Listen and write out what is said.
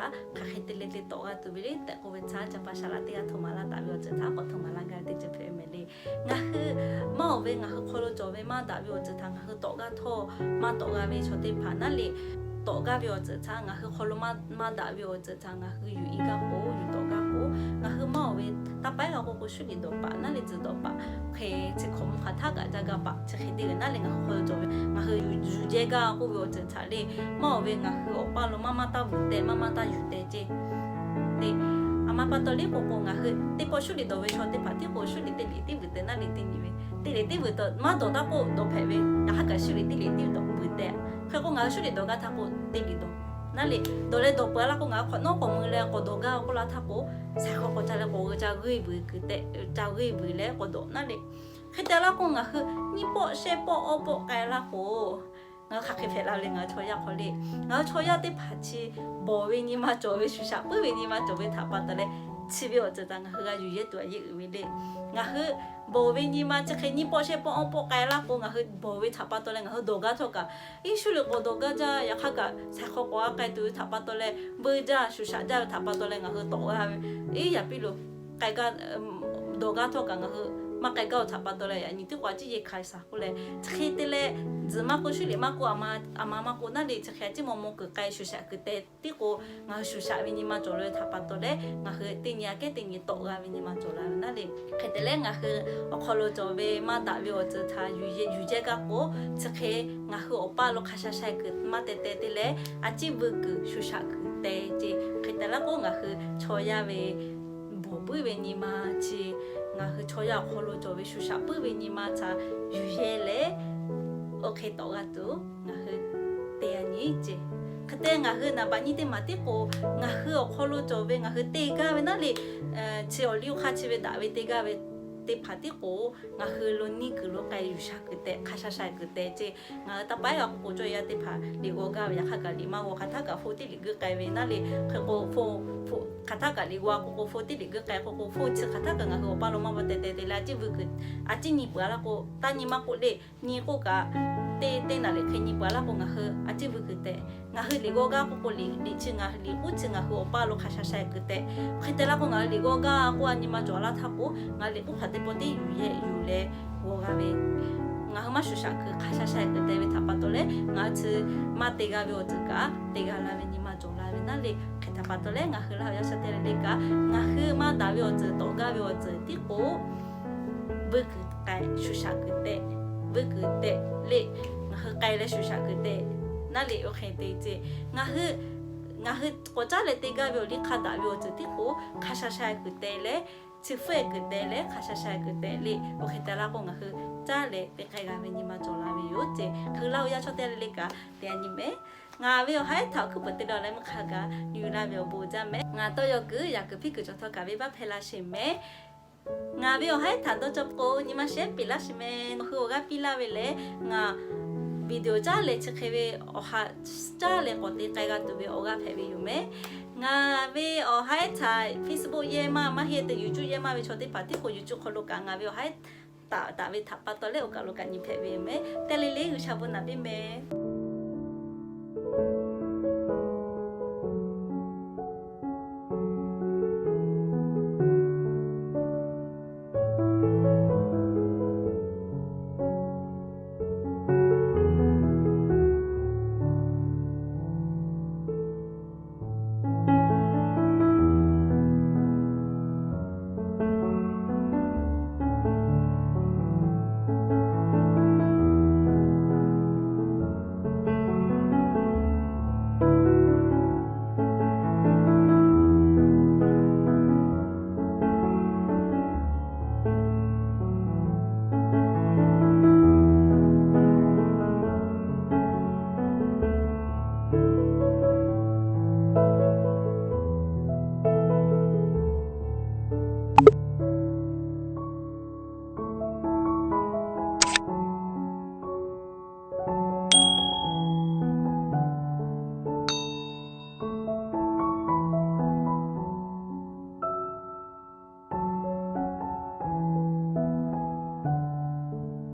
hk'aˬ hk'e te leh te tawˆ g'a tuˬ ve le tehꞈ k'oˆ ve htaꞈ, ca pa shaˍ laꞈ teˇ g'aˇ htoꞈ ma laˇ taˍ ve awˬ ceuˬ htaꞈ k'awꞈ htoꞈ ma laˇ gaˇ ve teˇ ceuˬ hpehꞈ ve mehˍ le. Ngaˬ hui maˇ oˬ ve ngaˬ hui hk'aw lo cawˬ ve maˇ daꞈ ve awˬ ceuˬ htaꞈ ngaˬ hui tawˆ gaˇ htawˇ, maˇ tawˆ g'a ve chaw teˇ hpaˍ naˉ le, tawˆ gaˇ ve awˬ ceuˬ htaꞈ ngaˬ hui hk'aw lo maˇ daꞈ ve awˬ ceuˬ htaꞈ ngaˬ hui yuˬ i gaˇ k'o, yuˬ tawˆ gaˇ k'o, ngaˬ hui maˇ oˬ ve taˇ paiˉ g'a k'oˆ k'o, shuˉ liꞈ dawˬ paˍ naˉ le, tzuhˬ dawˬ paˍ, hk'e chi hk'awꞈ mvuhˇ hk'aˬ htaˇ kaꞈ jaˇ gaˇ paˍ chi hk'e te ve naˉ le, ngaˬ hui hk'aw lo cawˬ ve ngaˬ hui yuˬ jehˇ gaˇ k'oˆ ve awˬ ceuˬ htaꞈ le, maˇ oˬ ve ngaˬ hui awˬ paˇ lo maˇ maˇ taˇ vuiˬ teh, maˇ maˇ taˇ yuˬ teh ceˇ le. A ma pa taw le k'o k'o, ngaˬ hui teˇ pawˆ shuˉ liꞈ dawˬ ve chaw teˇ hpaˍ tiˉ k'o, shuˉ liꞈ teˇ liꞈ tiˉ vuiˬ teh naˉ le, teˇ nyi ve teˇ liꞈ tiˉ vuiˬ teh maˇ dawˬ taˇ k'oˆ dawˬ hpehꞈ ve, yaꞈ hk'aˇ kaꞈ shuˉ liꞈ teˇ liꞈ tiˉ dawˬ vuiˬ teh. Hk'e k'o ngaˬ hui shuˉ liꞈ dawˬ gaˇ htaˇ k'o, teˇ liꞈ dawˬ naˉ le, dawˬ leh dawˬ peuˬ a laˇ k'o, ngaˬ hui hk'awꞈ nawˉ k'awꞈ mui leh k'awꞈ dawˬ gaˇ k'oˆ laˇ htaˇ k'o, saiˍ hk'aw k'awꞈ ca leh k'awꞈ g'euꞈ ca g'euˆ vuiˬ kuiˬ teh, ca g'euˆ vuiˬ leh k'awꞈ dawˬ naˉ le. Hk'e te laˇ k'o, ngaˬ hui nyiˇ pawˆ shehˆ pawˆ awˇ pawˆ k'ai laˇ k'o, ngaˬ hui hk'aˬ hk'e hpehꞈ la ve le, ngaˬ hui chaw yaˇ hk'aw le. Ngaˬ hui chaw yaˇ teˇ hpaˍ chi bawˬ ve nyi ma cawˬ ve, shuˍ shaꞈ puiˉ ve nyi ma cawˬ ve htaꞈ pa taw leh, chi ve awˬ ceuˬ htaꞈ ngaˬ hui g'a yuˬ yehˇ tuˬ a yeˇ uiˍ ve le. Ngaˬ hui bawˬ ve nyi ma chi hk'e nyiˇ pawˆ shehˆ pawˆ awˇ pawˆ k'ai laˇ k'o, ngaˬ hui bawˬ ve htaꞈ pa taw leh ngaˬ hui dawˬ gaˇ htawˇ kaꞈ, iˉ shuˉ liꞈ k'awꞈ dawˬ gaˇ jaˇ, yaꞈ hk'aˇ kaꞈ saiˍ hk'aw k'awꞈ g'a k'ai tuˬ ve htaꞈ pa taw leh, beuˇ jaˇ, shuˍ shaꞈ jaˇ ve htaꞈ pa taw leh ngaˬ hui tawˆ g'a ve, iˉ yaꞈ piˇ lo k'ai gaˇ, dawˬ gaˇ htawˇ kaꞈ ngaˬ hui maˇ k'ai gaˇ ve htaꞈ pa taw leh, yaꞈ nyi tiˉ k'o a ciˉ yeˇ hk'ai shaˍ k'oˆ leh, chi hk'e te leh, tzuhˬ maˇ k'oˆ, shuˉ liꞈ maˇ k'oˆ, a ma maˇ k'oˆ naˉ le, chi hk'e a ciˉ maw maw kuiˬ k'ai, shuˍ shaꞈ kuiˬ teh tiˉ k'o, ngaˬ hui shuˍ shaꞈ ve nyi ma cawˬ la ve htaꞈ pa taw leh, ngaˬ hui teˇ nyi aꞈ kehˉ teˇ nyi tawˆ g'a ve nyi ma cawˬ la ve naˉ le. Hk'e te leh, ngaˬ hui awˬ hk'aw lo cawˬ ve maˇ daꞈ ve awˬ ceuˬ htaꞈ yuˬ yehˇ gaˇ k'o, chi hk'e ngaˬ hui awˬ paˇ lo hk'a sha sha kuiˬ maˇ teh teh te leh, a ciˉ vuiˬ kuiˬ shuˍ shaꞈ kuiˬ teh ceˇ. Hk'e te laˇ k'o, ngaˬ hui chaw yaˇ ve bawˬ puiˉ ve nyi ma chi, ngaˬ hui chaw yaˇ awˬ hk'aw lo cawˬ ve shuˍ shaꞈ puiˉ ve nyi ma htaꞈ yuˬ yehˇ leh, oˇ hk'e tawˆ g'a tuˬ ngaˬ hui te a nyi ceˇ. Hk'e te ngaˬ hui naˍ baꞈ nyi teˇ maˬ tiˉ k'o, ngaˬ hui awˬ hk'aw lo cawˬ ve ngaˬ hui te gaˇ ve naˉ le, chi awˬ liˇ oˇ hk'aˇ chi ve daꞈ ve te gaˇ ve teˇ hpaˍ tiˉ k'o, ngaˬ hui lo neˇ kuiˬ lo k'ai yuˬ sha kuiˬ teh, hk'a sha sha kuiˬ teh ceˇ. Ngaˬ hui taˇ paiˉ g'a k'oˆ k'o, cawˇ yaˇ teˇ hpaˍ liꞈ g'aw gaˇ ve yaꞈ hk'aˇ kaꞈ liꞈ maˇ g'aw hk'aˬ htaˇ kaꞈ hpoˇ teˇ liꞈ geuˆ k'ai ve naˉ le. Hk'e k'o, hpoˇ hk'aˬ htaˇ kaꞈ liꞈ g'aw k'oˆ k'o, hpoˇ teˇ liꞈ geuˆ k'ai k'oˆ k'o, hpoˇ chi hk'aˬ htaˇ kaꞈ ngaˬ hui awˬ paˇ lo maˇ maˇ teh teh te leh, a ciˉ vuiˬ kuiˬ, a ciˉ nyi peuˬ a laˇ k'o, taˇ nyi maˇ k'oˆ le, nyi k'oˆ kaꞈ, teˇ teˇ naˍ liꞈ hk'e nyi peuˬ a laˇ k'o, ngaˬ hui a ciˉ vuiˬ kuiˬ teh. Ngaˬ hui liꞈ g'aw gaˇ k'oˆ k'o, liꞈ liꞈ chi ngaˬ hui liꞈ k'oˆ chi ngaˬ hui awˬ paˇ lo hk'a sha sha kuiˬ teh. Hk'e te laˇ k'o, ngaˬ hui liꞈ g'aw gaˇ k'oˆ a nyi ma cawˬ a laˇ htaˇ k'o, ngaˬ hui liꞈ k'oˆ hk'aˬ teˇ pawˆ teˇ yuˬ yehˇ yuˬ leh g'aw g'a ve, ngaˬ hui maˇ shuˍ shaꞈ kuiˬ hk'a sha sha kuiˬ teh ve htaꞈ pa taw leh, ngaˬ hui chi maˇ te g'a ve awˬ ceuˬ kaꞈ te g'a la ve nyi ma cawˬ la ve naˉ le. Hk'e htaꞈ pa taw leh, ngaˬ hui Laˇ huˍ yaˇ chaw teˇ g'aˇ le le kaꞈ, ngaˬ hui maˇ daꞈ ve awˬ ceuˬ tawˆ gaˇ ve awˬ ceuˬ tiˉ k'o, vuiˬ kuiˬ k'ai shuˍ shaꞈ kuiˬ teh, vuiˬ kuiˬ teh le, ngaˬ hui k'ai leh shuˍ shaꞈ kuiˬ teh naˉ le, oˇ hk'e te ceˇ. Ngaˬ hui, ngaˬ hui k'awꞈ caˉ leh te gaˇ ve awˬ liˇ hk'a daꞈ ve awˬ ceuˬ tiˉ k'o, hk'a sha sha kuiˬ teh leh, chi hpfuhˇ kuiˬ teh leh, hk'a sha sha kuiˬ teh le, oˇ hk'e te laˇ k'o, ngaˬ hui caˉ leh te k'ai g'a ve nyi ma cawˬ la ve yoˬ ceˇ. Hk'e Laˇ huˍ yaˇ chaw teˇ g'aˇ le le kaꞈ te a nyi mehˍ. Ngaˬ ve awˬ haiˉ htaꞈ awˬ hkuiˉ peuˬ te leh awˬ leh meuˇ hk'a gaˬ yuˬ la ve awˬ bon jaˇ mehˍ. Ngaˬ tawˇ yaw kuiˬ yaꞈ kuiˬ hpiˇ kuiˬ cawˬ htawˇ kaꞈ venˇ baˆ hpehˇ laˇ sheˍ mehˍ. Ngaˬ ve awˬ haiˉ htaꞈ dawˇ cawˇ k'o, nyi ma shehˉ peꞈ laˇ sheˍ mehˍ. Ngaˬ hui awˬ g'aˇ piˇ laˇ ve lehˬ, ngaˬ video caˉ leh chi hk'e ve awˬ ha caˉ leh k'awꞈ te k'ai g'a tuˬ ve awˬ g'aˇ hpehꞈ ve yoˬ mehˍ. Ngaˬ ve awˬ haiˉ htaꞈ Facebook yehˇ maˇ, maˇ heˆ te YouTube yehˇ maˇ ve chaw teˇ hpaˍ tiˉ k'o, YouTube hk'aw lo kaꞈ ngaˬ ve awˬ haiˉ taˍ taˍ ve htaꞈ pa taw leh oˇ kaˬ lo kaꞈ nyi hpehꞈ ve yoˬ mehˍ. Teˇ g'aˇ le le G'uiˬsha bon naꞈ piˇ mehˍ.